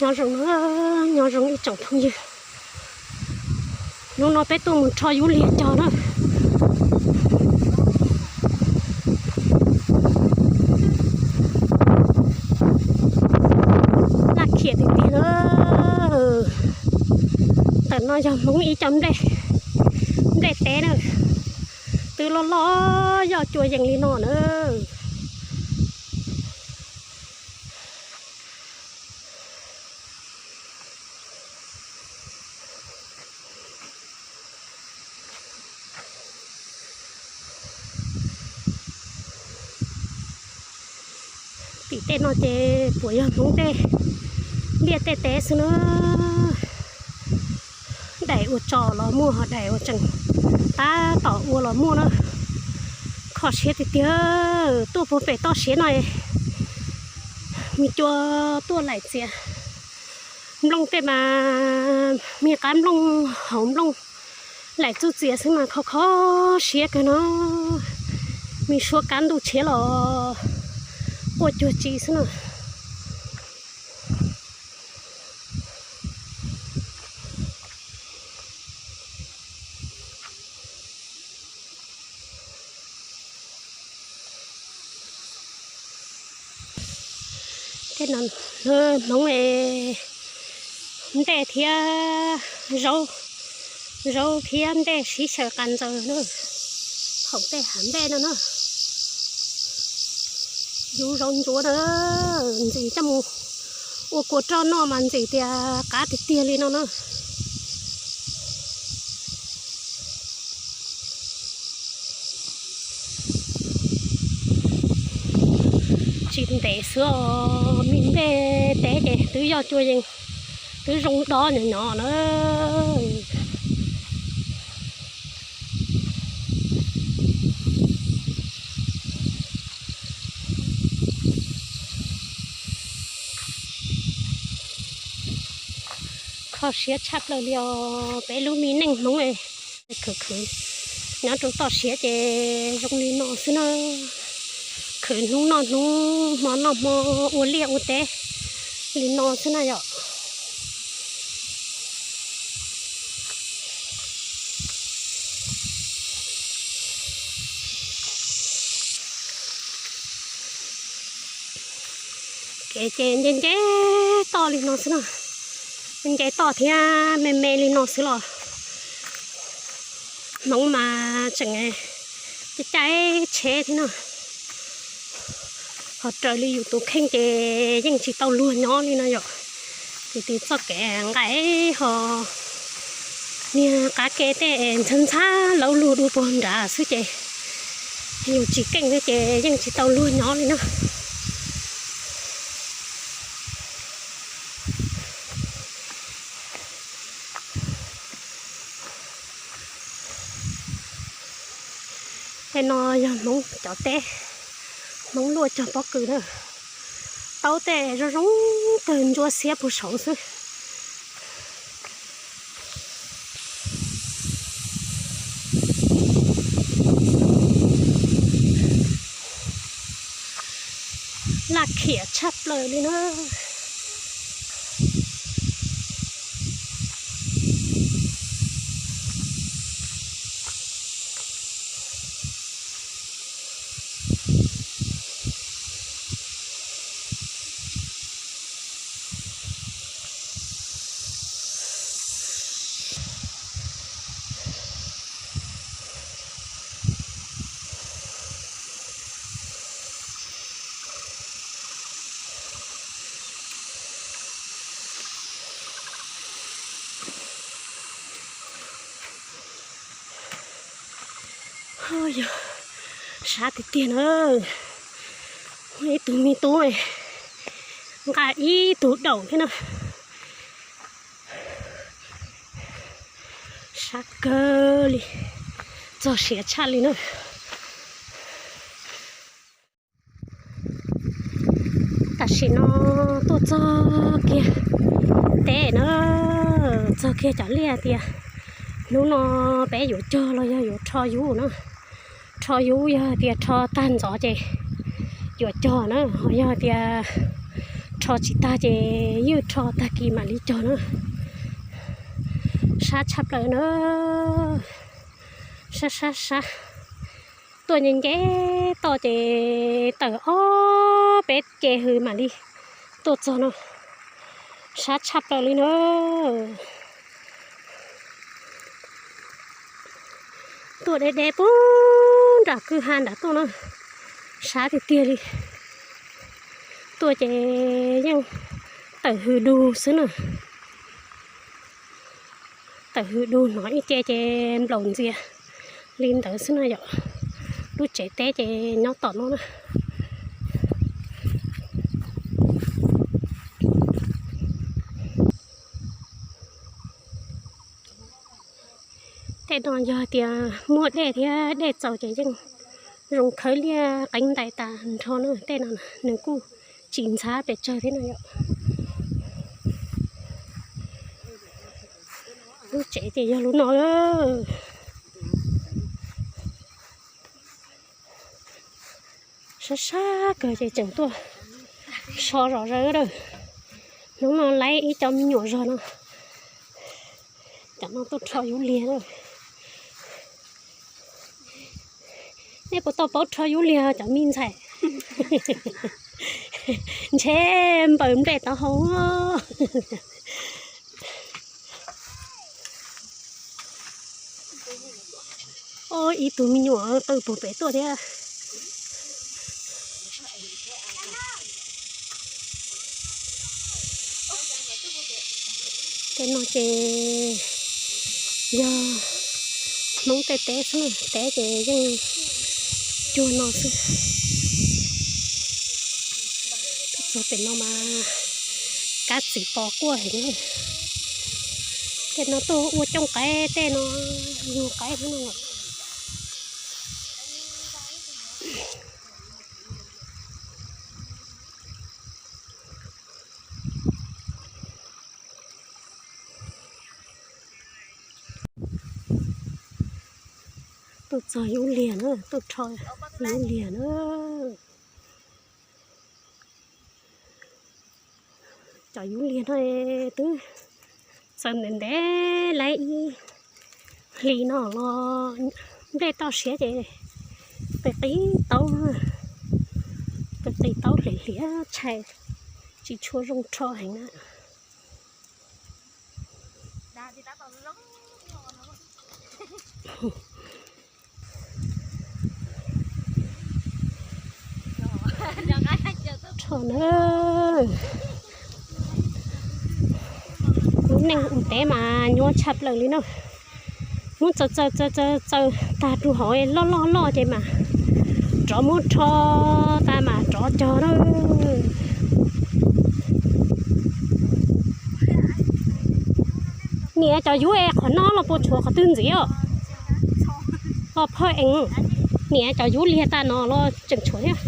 Nyob zoo, nyob zoo ib tsoom phooj ywg. Hnub no peb tuaj mus rho yub liag cog na. Laj khiam tiag tiag na. Ntawm no yog Hmoob ib co nplej, nplej teb na. Twb loj loj yoj cua yees li no na. Tim tej no ces puas yog Hmoob tej liaj tej teb xwb na. Daim ua tso los muaj, ho daim uas tseem tab tom ua los muaj na. Kho siab tiag tiag, tuaj puag pem toj siab no, me cua tuaj laim txias. Nplooj tej mas me qab nplooj hauv nplooj laim txuj txias xwb mas kho kho siab kawg no. Me suab kab ntuj tshiab los quaj cuag tsi xwb na. Tej no Hmoob es ntej thiab zaub, zaub thiab ntej sib xyaw qas ntxaws na. Khoom tej hav ntej no na, yub zaub ntsuab na, ntxim coj mus ua kua roj noj mas ntxim tias qab tiag tiag li no na. Tsis ntev xwb os, me nplej teb ces twb yoj cua yees, twb zoo dob nyob nyob na. Kho siab tshaj plaws li os, peb lub me neej Hmoob khwv khwv nyob rau toj siab ces zoo li no xwb na. Khwv hnub noj hnub, hmo noj hmo, ua liaj ua teb li no xwb na yom. Kev ces nce nce toj li no xwb na, nce toj thiab me me li no xwb los Hmoob mas tseem caij caij tsheb thiab na. Ho raws li yus tus kheej ces yeej tsis tau luag nyob li no yom. Ces tus txoj kev nqaim ho niag qab ke tej ntxhab ntxhab laub lug dua puag nrad xwb ces yus tsis keej xwb ces yeej tsis tau luag nyob li na. Tej no yog Hmoob cov teb, Hmoob luaj cog pob kws na. Taub tej zoo zoo kawg ntsuab xiab puag saud xwb. Laj khiam tshaj plaws li na. Yog sab tiag tiag na. Ib tug me tub nqa ib tug daum thiab na. Sab kawg li, txog siav tshaj li na. Tam sim no tuaj txog kiag teb na, txog kiag cov liaj tias hnub no peb yuav cog los yog yuav rho yub na. Rho yub yog tias rho tag ntxov ces yuav cog na, ho yog tias rho tsis tag ces yeej rho tag kis mam li cog na. Sab tshaj plaws na. Sab sab sab. Tuaj nce nce toj ces tawm ob peb ke hws mam li tuaj txog no. Sab tshaj plaws li na. Tuaj deb deb puag nram kwj ha nram tuaj na. Sab tiag tiag li. Tuaj ces yeej tawm hws dug xwb na. Tawm hws dug hnov ib ce ces nplaum ntxias li ntawd xwb na yom. Lub tsev teb ces nyob tom no na. Tej no yog tias muaj dej thiab dej txaus ces yeej zoo khawb liaj qeeb ntais tas nrho na. Tej no nws kuj tsis ntxhab pes tsawg thiab no yom. Lub tsev ces yog lub no. Sab sab kawg ces tseem tuaj so zom zaws lawm. Hnub no laib ib co me nyuam zog no. Cov no tuaj rho yub liag lawm. Nej puas tau paub rho yub liag cov me ntxhais? Ntshe npaws nplej tau hau. Ib tug me nyuam qw puag pem tuaj thiab. Tej no ces yog Hmoob tej teb xwb, teb ces yeej cuag no xwb. Txog pem no mas kab txiv pos quaj heev. Tej no tuaj ua cooj qaib, tej no yug qaib thiab no. Tuaj txog yub liag na, tuaj rho yub liag na. Cov yub liag no twb txawm ntev ntev laib ib hlis no los nplej toj siab ces pes qis taub, pes qis taub hliav hliav tshais, tsis tshua zoo rho heev na. Rho na. Lub neej ua teb mas nyuaj tshaj plaws li na. Muab txaws txaws txaws txaws tag rau hauv loj loj loj ces mas rov muab rho tas mas rov cog na. Niam, cov yub es qhov no los puas tshuav qhov twg ntxiv os? Los phawj eev. Niam, cov yub liag tas no los tseem tshuav thiab?